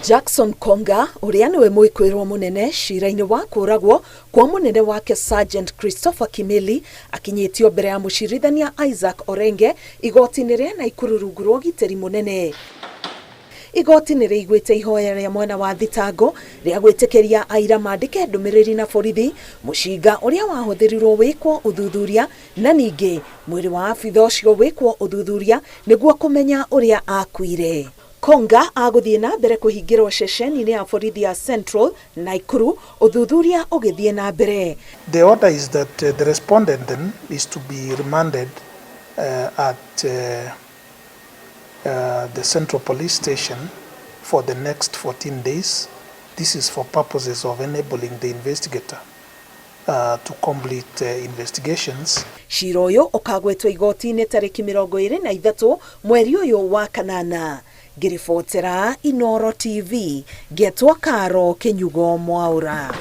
Jackson Konga ũrĩa nĩwe mwĩkwĩrwo mũnene cira-inĩ wa kũragwo kwa mũnene wake Sergeant Christopher Kimeli akinyĩtio mbere ya mũcirithania Isaac Orenge igoti-inĩ rĩa Naikuru rungu rwa ũgitĩri mũnene. Igoti nĩ rĩiguĩte ihoya rĩa mwena wa thitango rĩa gwĩtĩkĩria aira mandĩke ndũmĩrĩri na borithi mũcinga ũrĩa wahũthĩrirwo wĩkwo ũthuthuria na ningĩ mwĩrĩ wa abitha ũcio wĩkwo ũthuthuria nĩguo kũmenya ũrĩa akuire. Konga agũthiĩ na mbere kũhingĩrwo ceceni-inĩ ya borithi ya Central Naikuru ũthuthuria ũgĩthiĩ na mbere. The order is that the respondent then is to be remanded at the Central Police Station for the next 14 days. This is for purposes of enabling the investigator to complete investigations. Cira ũyũ ũkagwetwo igoti-inĩ tarĩki 23 mweri ũyũ wa kanana. Ngĩribotera Inooro TV, ngetwo Karo Kĩnyugo Mwaũra.